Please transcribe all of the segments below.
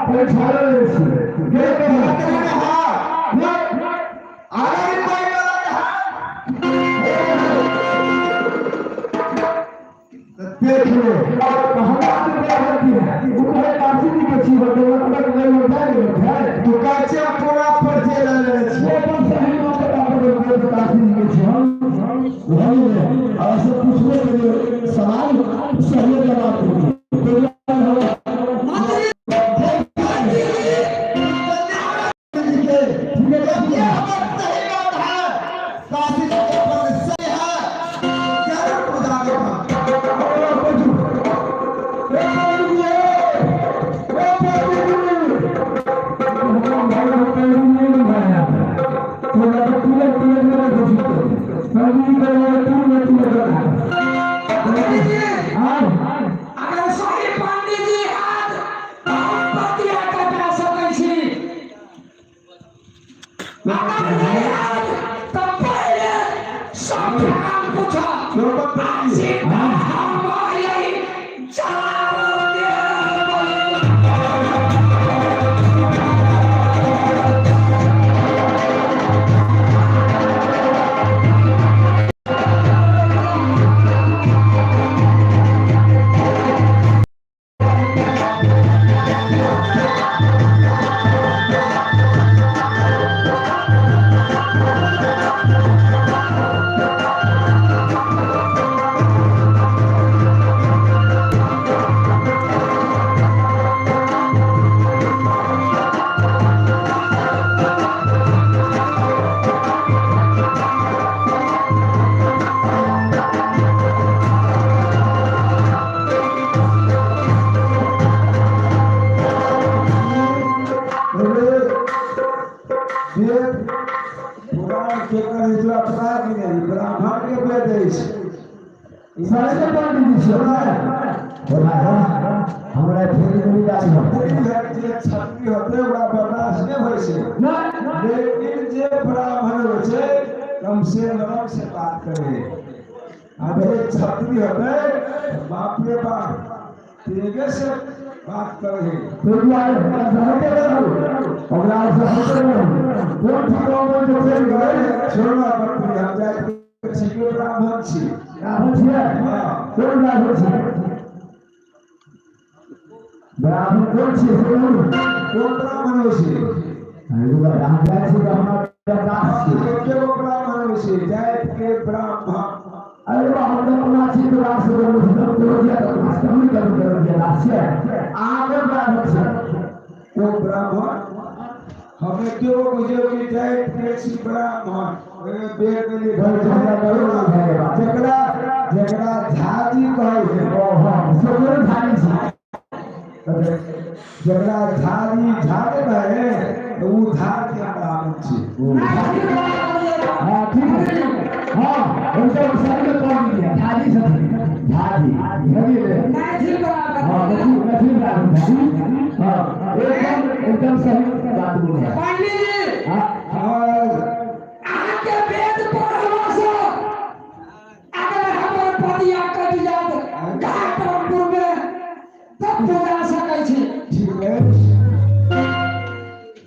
परीक्षा ले छी के मंत्री ने हाथ अगर कोई गलत है देख लो भगवान के होती है वो कहे काशी जी के छी बटे मतलब नहीं हो जाए है तू कैसे पूरा परिचय ले ले छी वो अपन सही नाम बता दो कि काशी जी के छी हम वही है और से पूछने के लिए सवाल सही जवाब दीजिए तो ठीक है सही बात है काशी जी के पद सही है जरूर पूजा के अगर सही पंडित जी हाथ तऽ हम पतिया कटा सकै छी। अगर नहि हाथ तऽ पहिले सब ठाम पूछब। आ सीधा हम यही जलाओ देब। वेद पुराण के कहे तोरा पता कि नहीं ब्राह्मण के वेद अछि। हमरा फेर नहीं बात जे क्षत्रिय होते ओकरा बर्दाश्त नहि होइ छै, लेकिन जे ब्राह्मण होइ छै कम से नरम से बात करे। आ जे क्षत्रिय होते बाप रे बाप तेगे से बात करे। तो दुआरे हमरा सहते रहू, ओकरा से हटते रहू। कोन ठीक हो जे चलि गेल। छोड़ना मंत्री, हम जाइत छी के ब्राह्मण छी। ब्राह्मण छियै? हाँ। कोन ब्राह्मण छियै? ब्राह्मण कोन छियै से कहू। कोन ब्राह्मण होइ छै? अरे ब्राह्मण जाइ छी तऽ हमरा दास छियै। एकेगो ब्राह्मण होइ छै जाइत के ब्राह्मण। अरे बा, हम तऽ अपना छी तऽ दास करू करू दिया तऽ दास करू करू करू दिया दास छियै। अहाँ कोन ब्राह्मण छियै? कोन ब्राह्मण हमे केओ बुझियौ कि जाइत के छी ब्राह्मण, ओहिमे वेद मे लिखल छै। झगड़ा करू ना भए बात। जकरा जकरा झाजी कहै छै। ओ हँ, से कोन झाड़ी छी? जकरा झाजी झाड़े रहे तऽ ओ झाड़ के ब्राह्मण छी। हाँ ठीक है, हाँ एकदम सही में पढ़ लिया। झाजी छथिन, झाजी झाजी। मैथिल बराबर। हाँ मैथिल, मैथिल ब्राह्मण झाजी। हाँ एकदम एकदम सही बात बोल रहा है। पंडित जी, हाँ। हाँ। अहाँके वेद पढ़लासँ अगर हमर पतिया कटि जायत घाटमपुर मे तब पूजा सकै छी। ठीक है,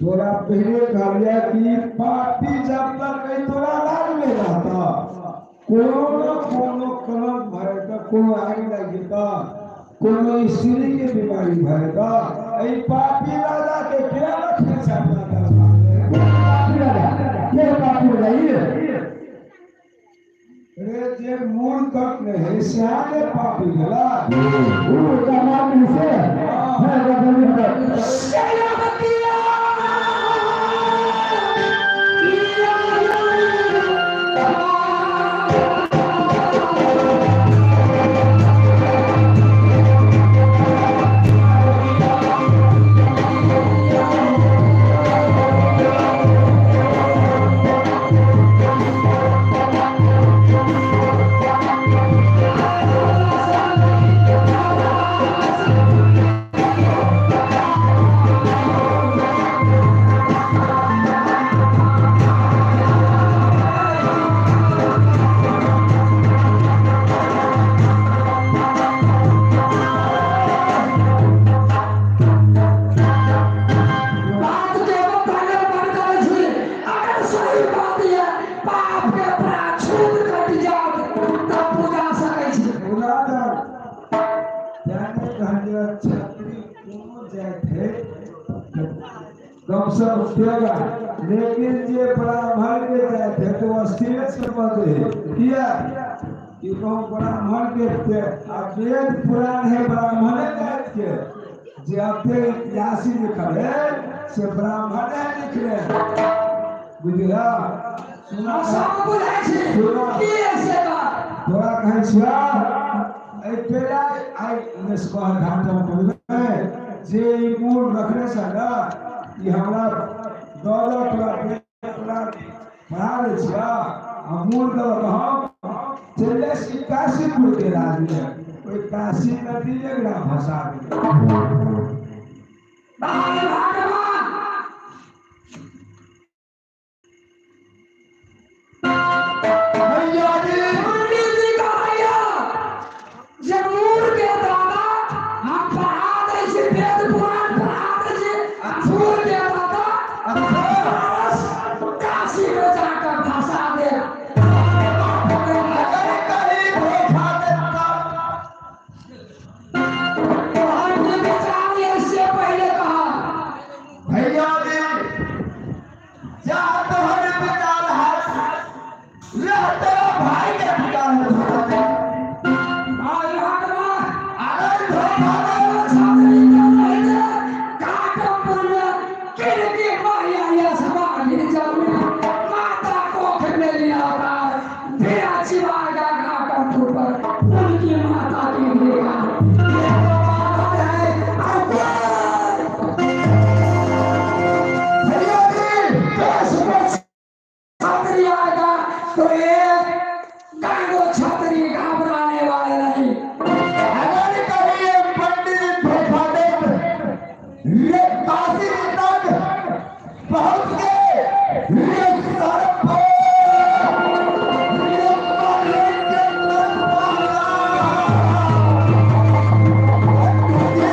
तोरा पहले कहलिया कि पापी जब तक नहीं तोरा राज में रहता कोनो न कोनो कलंक भरेगा, कोनो आगि लागि जेता, कोनो स्त्री के बीमारी भरेगा। एहि पापी राजा के क्या रखने छै अपना दरबार में? पापी राजा के? पापी राजा ये? रे जे मूल तक नहीं सियाने पापी भेला। वो का नाम से है राजा। सेनापतिया जात है कम से कम तेगा, लेकिन जे ब्राह्मण के जात है तो अस्थिर समझ है। किया कि कहूँ ब्राह्मण के आ वेद पुराण है ब्राह्मण जात के, जे अपने इतिहास लिखल है से ब्राह्मण लिखले, बुझला? सुना, सब बुझाइ छी। सुना। की से बात? तोरा कहै छियौ, एहि पेला आइ निष्कह घाट में बुझलै जे ई मूल रखने छ ने, ई हमरा दऽ दऽ, तोरा तोरा पढ़ा दै छियौ आ मूल दऽ कऽ हम चलि जाइ छी काशीपुर के राज्य में, ओहि काशी नदी में एकरा भसा देबै। भाई भगवान, भैया जी, पंडित जी कहैया जे मूर के दादा हम पढ़ा दै छी, वेद पुराण पढ़ा दै छी, मूर के दादा अच्छा, काशी में जाकर भसा दे। अगर कहीं धोखा देता तोहर जे विचार इससे पहले कहा। भैया जी, जहाँ तुम्हारे विचार है, यह तेरा भाई के विचार है, धोखा दे। भाई भगवान, अगर धोखा दे छात्री के रहते घाटमपुर में किनकी माया यह सवाली जरूर माता कोख में लिया अवतार बिना चिवागा घाटमपुर पर उनकी माता की देखा ये तो बात है अकबर। भैया जी, देश में छात्री आएगा तो एक गांगो छात्री घबराने वाले नहीं। अगर कहीं ये पंडित जी धोखा दे, ये काशी तक पहुंच गए, ये सर्प ये मारे के तरपाला। तुझे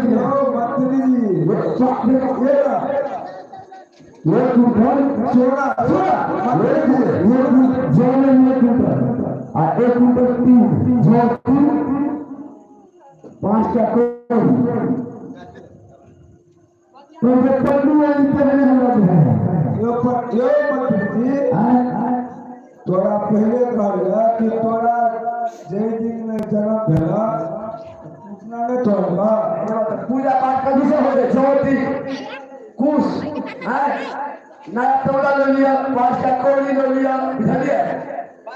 लेलियै। यौ मंत्री जी, ये एक कुंटल सोना सोना, एक जौ लेलियै 1 कुंटल आ 1 कुंटल 3 जौ 3 5टा कौड़ी। तो जे पंडू है पहले हमरा बुझाइ। यौ यौ मंत्री जी, तोरा पहिले कहलियऽ कि तोरा जाहि दिन जन्म भेल उतना नहि तोड़बा। पूजा पाठ कथी से होते? ज्योति कुश है, नया तौला ले लिया, 5टा कौड़ी ले लिया, बुझलियै?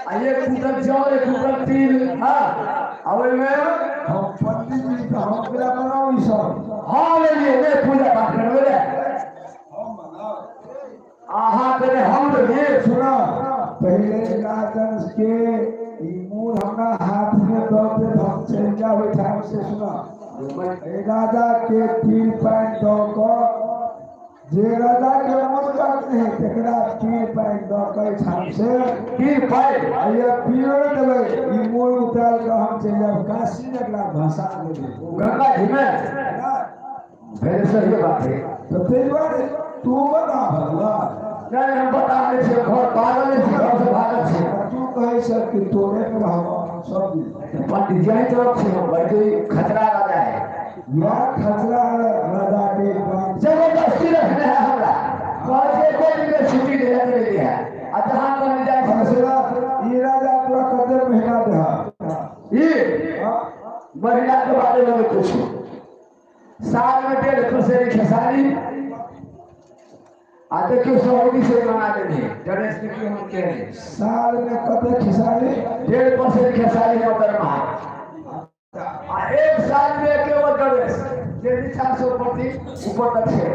आ 1 कुंटल जौ, 1 कुंटल तिल, हाँ, आ ओहिमे हम पंडित जी तऽ हम केला बनाउ ई सब? हाँ, लेलियै ने, पूजा पाठ करबै ले। हम बनाउ? अहाँ कने हम लेलियै। सुना, पहिले राजन के ई मूर हमरा हाथ में दऽ दे, हम चलि जाब ओहिठाम से। सुना, एहि राजा के तिल पानि दऽ कऽ, जे राजा के मूर काटने है तकरा तिल पानि दऽ कऽ एहिठाम से की पाइ? आइए पीरो नहि देबै, ई मूर उतारि कऽ हम चलि जायब काशी, एकरा भसा देबै। गंगा जी में। ना। भेल, सही बात है। तऽ ताहि दुआरे तू बता भगवा। नहीं, हम बता रहे छियै, घर पागल छी, घर से भागल छी। तू कहै छ कि तोरे पर रहब सब दिन। पंडित जी तरफ से हम भाई, खतरा राजा है। या खतरा राजा के बात। जबरदस्ती रखने है हमरा, कहै छै कोई दिन के छुट्टी दे नहीं है आ जहाँ कहीं जाइ छै। फसला ई राजा तोरा कते महीना देह? ई महिला के बारे में पूछू, साल में 1.5 पसेरी खेसारी आ देखियो सऊदी से मंगा देने ड्रेस, देखियो हम के नहीं। साल में कते खेसारी? 1.5 पसेरी खेसारी का दरमाहा आ एक साल में केवल ड्रेस जे नीचा से ऊपर थी, ऊपर तक छै।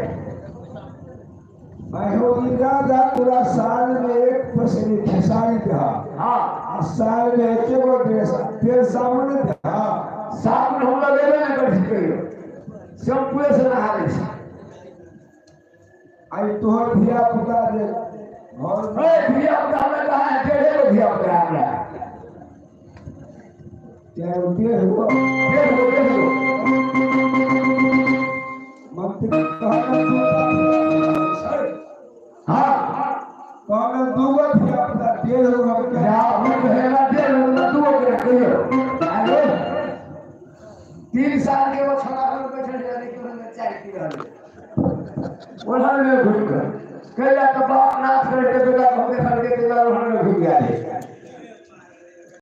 अहो, ई राजा तोरा साल में 1 पसेरी खेसारी देह? हाँ। आ साल में एके गो ड्रेस, तेल साबुन नहि देह? साबुन हम लगेबे नहि करै छी कहियो, शैम्पूए से नहा लै छी। आई तोहर धिया पुता जे घर ए, धिया पुता हमरा कहाँ है? 1.5 गो धिया पुता है हमरा। चाहे 1.5 गो। 1.5 गो, 1.5 गो। मंत्री कहल कहल दूगो धिया पुता, 1.5 गो हम क्या? जा, हम कहेला 1.5 गो, 2 गो के कहियो। अरे, 3 साल के वो छोरा घर बैठल रहे, देखियो हमरा चाय पी रहल ओढ़न में घुमि कऽ कैला तऽ बाप नाच करे के बेटा हम देखल के तेरा ओढ़न में घुमि गेल।